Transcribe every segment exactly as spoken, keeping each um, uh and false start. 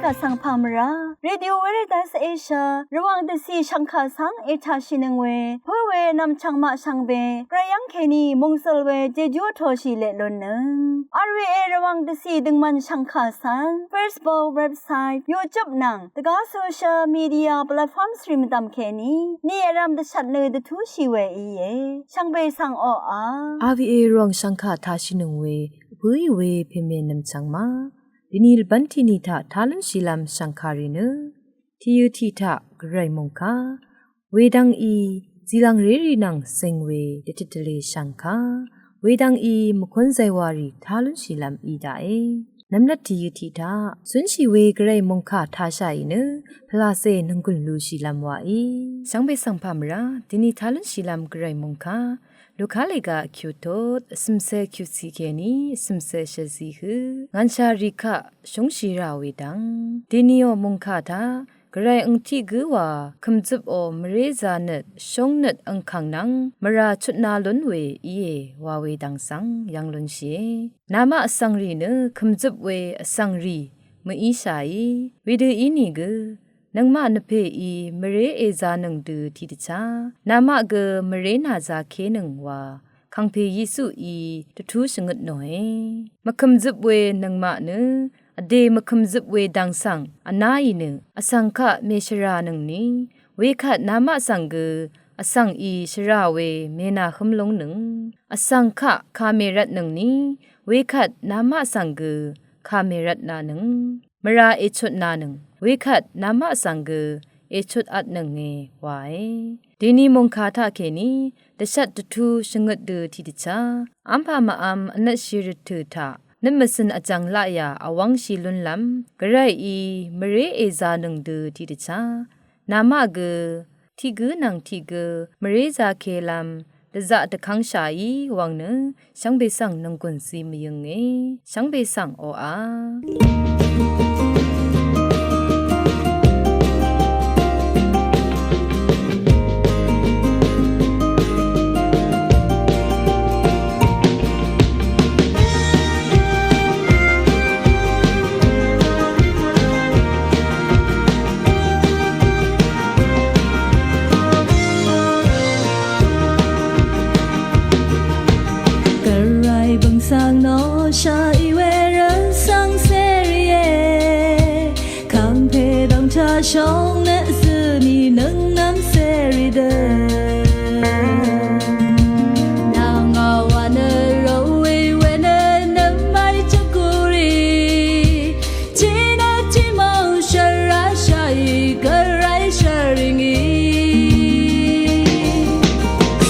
Vsvng pà mvrá Radio Veritas Asia Rvwàng dvcì shv̀ngkà svng ètàshìnøng we pǿ we nv̀mchv̀ng maq shvngbe gvray yv́ng kèní mòngsøl we jejú vtōshì leq lúnnøng. R V A Rvwàng dvcì døngmvn shv̀ngkà svng Facebook, website, YouTube nvng dvgá social media platforms rì mvdv̀m kèní ni vrv̄m dvshvt nø dvtúshì we íe. Shvngbe svng oqà R V A Rvwàng shv̀ngkà tashìnøng we vpǿì we pèmè nv̀mchv̀ng ma dvni lvbv́n tìni taq tá lúnshìlv́m shv̀ngkà rì nø tìyø tiq taq gvray mòngkà wedvng í zìlv̀ngré rì nvng ceng we dvtøt tvlē shv̀ngkà wedvng í mvkún zaywa rì tá lúnshìlv́m í daqe. Nvmlat tìyø tiq taq cúnshì we gvray mòngkà tashàì nø pvlacè nònggùn lushìlv́m waí. Shvngbe svng pà mvrá dvni tá lúnshìlv́m gvray mòngkà Luka lèga kyutot vsø̀msè kyuciq kèní vsø̀msè shvzi hø ngv̀nshà rì kaq shúngshì rà wedvng dvni ò mòngkà taq gvray øng tiq gǿ wa kø̀mzøp ò mvré zā nøt shóng nøt øngkàng nvng mvrà chutna lún we íe wa wedvng svng yv̀ng lúnshìe. Namaq vsvng rì nø kø̀mzøp we vsvng rì mvíshàí wedø ínìgø nøngmaq nvpèí mvré èzānøng dø tiqdvchá namaq gø mvré nàzākénøng wa Kàngpè Yesuí dvtú shvngøt nòe. Mvkø̀mzøp we nøngmaq nø vdè mvkø̀mzøp we dv̀ng svng vnáì nø vsvng kaq mèshvrànøngni wekvt namaq svng gø vsvng í shvrà we mènàhǿm lúngnøng vsvng kaq kà mèrvtnøngni wekvt namaq svng gø kà mèrvtnanøng mvrà èchutnanøng wekvt namaq svng gø èchutatnønge wae. Dvni mòngkà taq kèní dvshvt dvtú shvngøt dø tiqdvchá v́mpà mvv̄m vnvtshì rvtø̀ taq nøt mvzø̀n vjv̀ng laqyà vwv́ngshì lúnlv́m gvrayí mvré èzānøng dø tiqdvchá namaq gø tiq gǿ nvng tiq gǿ mvré zākelv́m dvzaq dvkv́ngshàí wvng nø shvngbe svng nònggùn zí mvyǿnge. Shvngbe svng oqà Gvray bø̀ng svng nò shàì we rvsvng cèrìe. Kàngpè dv̀ngchá shóng nø zø̀ nìnøng nv́m cèrì dø. Nvng àwa nø rvwì we nø nvmv́y chvkùrì. Tiqnø tiqmv̀ng shvrá shàì gvray shvrì ngì.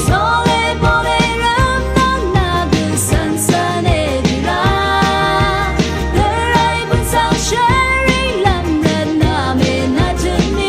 Sole pole rvmnvng nvgø svnsvn edira. Gvray bønsvng shvri lvmrvt name natøni.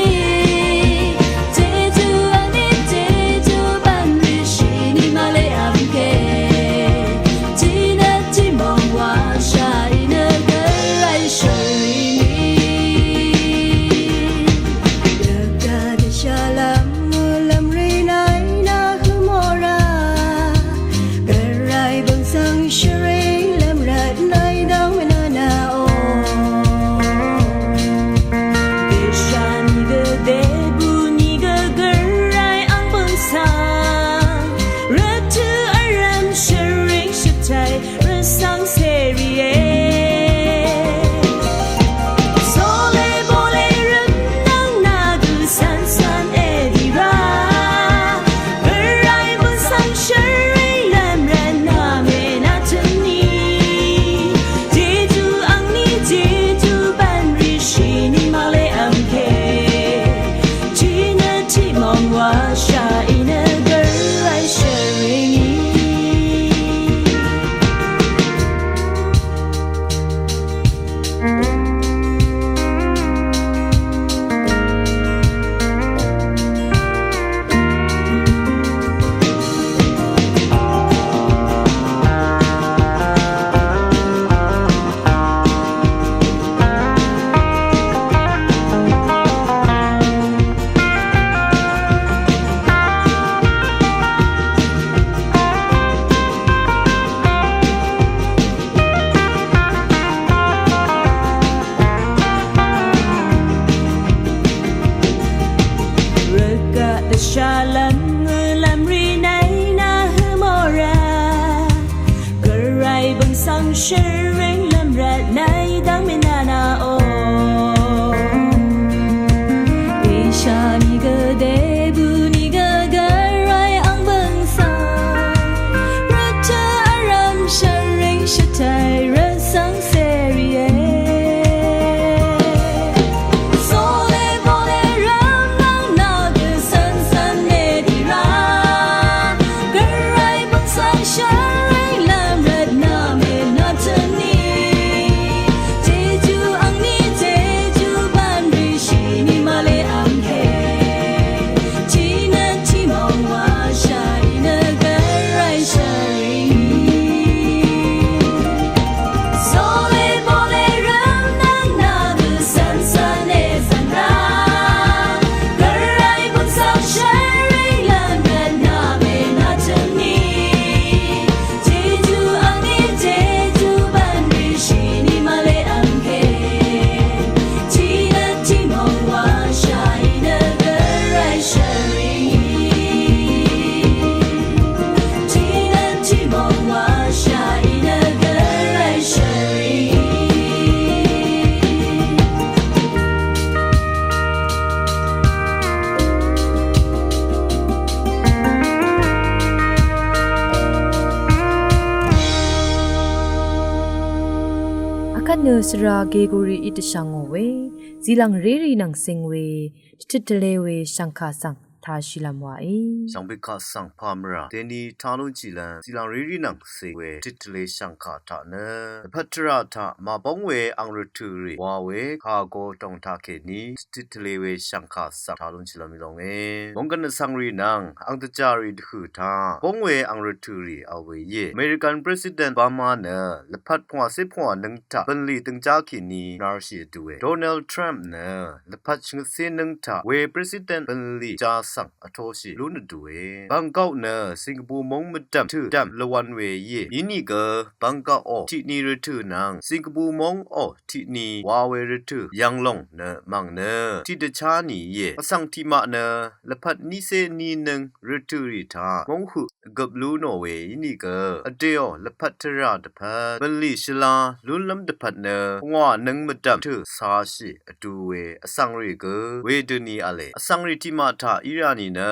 Shvring lvmrat nai dang minana o. Isha ni gvde bu ni gv gvray ang bvngsa. Rvtø aram shvring shvtai rvsang serie. Sole bole ram nang na gv san san ne dira. Gvray bvngsang shvring lvmrat name natani. Jeju angni jeju banri shini male angke. Tina timong wa shari na gvray shari. Sole bole ram nang na gv san san ne san ra. Gvray bvngsang shvring lvmrat name natani. Jeju angni jeju banri shini male angke. Tina timong wa shari na gvray shari. Tina timong wa shari na gvray shari. Akvt nø svra geguri í dvshvngò we, zìlv̀ng rérì nvng sing we, dvtøt tvle we shv̀ngkà svng tāshìlv́m wàí. Shvngbe kaq svng pà mvrà deni taq lúnshìlv́m zìlv̀ng rérì nvng sing we dvtøt tvle shv̀ngkà taq nø dvpvt tvrà taq màbóng we ang rvtø̀ rì wa we kàgo tòng taqkèní dvtøt tvle we shv̀ngkà svng taq lúnshìlv́m í longe. Mònggvn vsvng rì nvng ang dvjà rì dvhø̀ taq bóng we ang rvtø̀ rì vl we íe. American President Obama nø lvpat pvngwàcé pvngwà nøng taq bv̀nlì døngjá kèní narshì vdue. Donald Trump nø lvpat shvngøtcé nøng taq we President bv̀nlì ja svng vtoshì lún vdue. Bangkok nø Singapore móng mvdv̀m tø̀ dv̀m lvwan we íe. Inìgø Bangkok ò tiqni rvtø̀ nvng Singapore móng ò tiqni wa we rvtø̀ yv̀nglòng nø mv̀ng nø tiqdvchá ni íe. Vsvng tiqmaq nø lvpat nícé ní nøng rvtø̀ rì taq móng høq gøp lú nò we ínìgø vdèò lvpat tvrà dvpvt bv̀nlì shvla lúnlv́m dvpvt nø pvngwà nøng mvdv̀m tø̀ cāshì vdu we vsvng rì gø wedøni v̄le. Vsvng rì tiqmaq taq í rà nìnø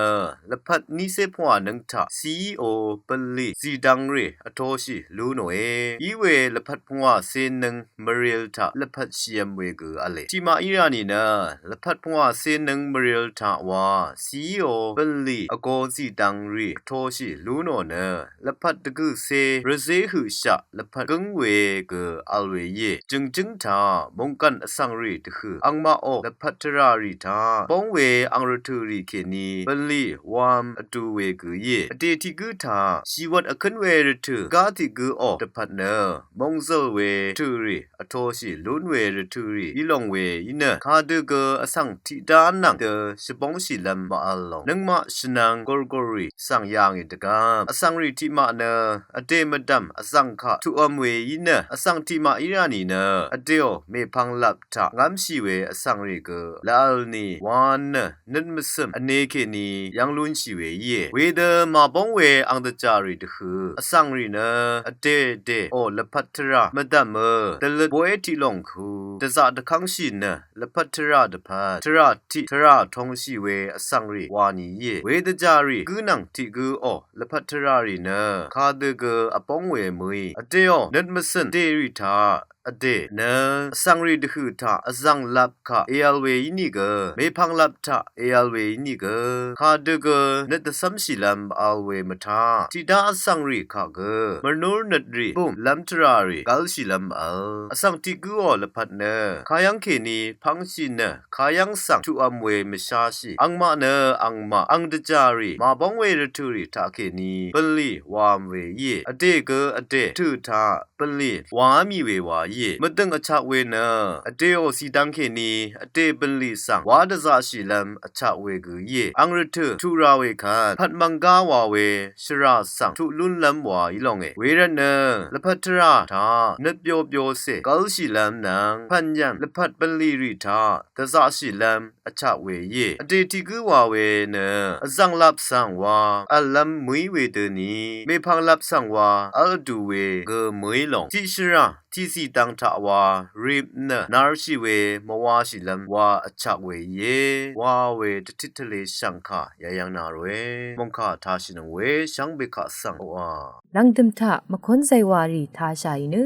lvpat nícé pvngwà nøng taq C E O bv̀nlì zìdvng rì vtoshì lú nòe. Í we lvpat pvngwàcé nøng mvril taq lvpat shìvm we gø v̄le. Tiqmaq í rà nìnø lvpat pvngwàcé nøng mvril taq wa C E O bv̀nlì vgo zìdvng rì vtoshì lú nò nø lvpat dvgø̀cé rvzé høqshaq lvpat gǿng we gø vl we íe. Jø̀ngjǿng taq mònggv̀n vsvng rì dvhø̀ angmaq ò lvpat tvrà rì taq bóng we ang rvtø̀ rì kèní bv̀nlì wam vdu we gø íe. Vdè tiq gǿ taq shìwvt vkǿn we rvtø̀ gá tiq gǿ ò dvpvt nø mòngzø̀l we tø̀ rì vtoshì lún we rvtø̀ rì í long we í nø kadø gø vsvng tiqdá nvng dø shvbóngshìlv́m màvl lòng nøngmaq shvnvng gurgur rì svng yà ngì dvgvp vsvng rì tiqmaq nø vdè mvdv̀m vzv̀ng kaq tuqvm we í nø vsvng tiqmaq í rà nìnø vdèò mèpvnglap taq ngv́mshì we vsvng rì gø lvvl ni wa nø nøt mvsø̀m vne kèní yv́ng lúnshì we íe. Wedø màbóng we ang dvjà rì dvhø̀ vsvng rì nø vdè dèò lvpat tvrà mvdv̀mø dvløt boé tiq lòng ku dvzaq dvkv́ngshì nø lvpat tvrà dvpvt tvrà tiq tvrà tongshì we vsvng rì wa ni íe. Wedvjà rì gǿ nvng tiq gǿ ò lvpat tvrà rì nø kadø gø vbóng we mø̀í vdèò nøt mvsø̀n vdè rì taq vdè nø vsvng rì dvhø̀ taq vzv̀ng lap kaq èvl we ínìgø mèpvng lap taq èvl we ínìgø kadø gø nøt dvcv́mshìlv́m vl we mvtaq tiqdá vsvng rì kaq gø mvnúr nøt rì bùm lv́m tvrà rì gv́lshìlv́m vl vsvng tiq gǿò lvpat nø kayv́ng kèní pv́ngshì nø kayv́ng svng tuqvm we mvsháshì angmaq nø angmaq ang dvjà rì màbóng we rvtø̀ rì taqkèní bv̀nlì wam we íe. Vdè gø vdè tø̀ taq bv̀nlì wàá mì we wa íe. Mvdø̀ng vchak we nø vdèò cìdvng kèní vdè bv̀nlì svng wá dvzaqshìlv́m vchak we gø íe. Ang rvtø̀ tuq ra we kvt pvt mvnggá wa we shvrà svng tuq lúnlv́m wa í longe. Wervt nø lvpat tvrà taq nøt byo byocè gv́lshìlv́m nvng pv̀n yv̀ng lvpat bv̀nlì rì taq dvzaqshìlv́m vchak we íe. Vdè tiq gǿ wa we nø vzv̀ng lap svng wa v̀llv́m mø̀í wedøni mèpvng lap svng wa v́l vdu we gø mø̀í lòng tiqshvrà tiqzì dvng taq wa rip nø narshì we mvwashìlv́m wa vchak we íe. Wa we dvtit tvle shv̀ngkà yayv́ng na ròe. Mòngkà tashìnøng we shvngbe kaq svng oqà. Lv̀ngdø̀m taq mvkónzay warì tashàì nø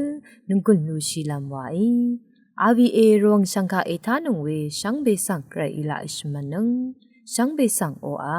nònggùn lushìlv́m waí. R V A rong shv̀ngkà ètánøng we shvngbe svng gvray í laq shvmvnøng. Shvngbe svng oqà.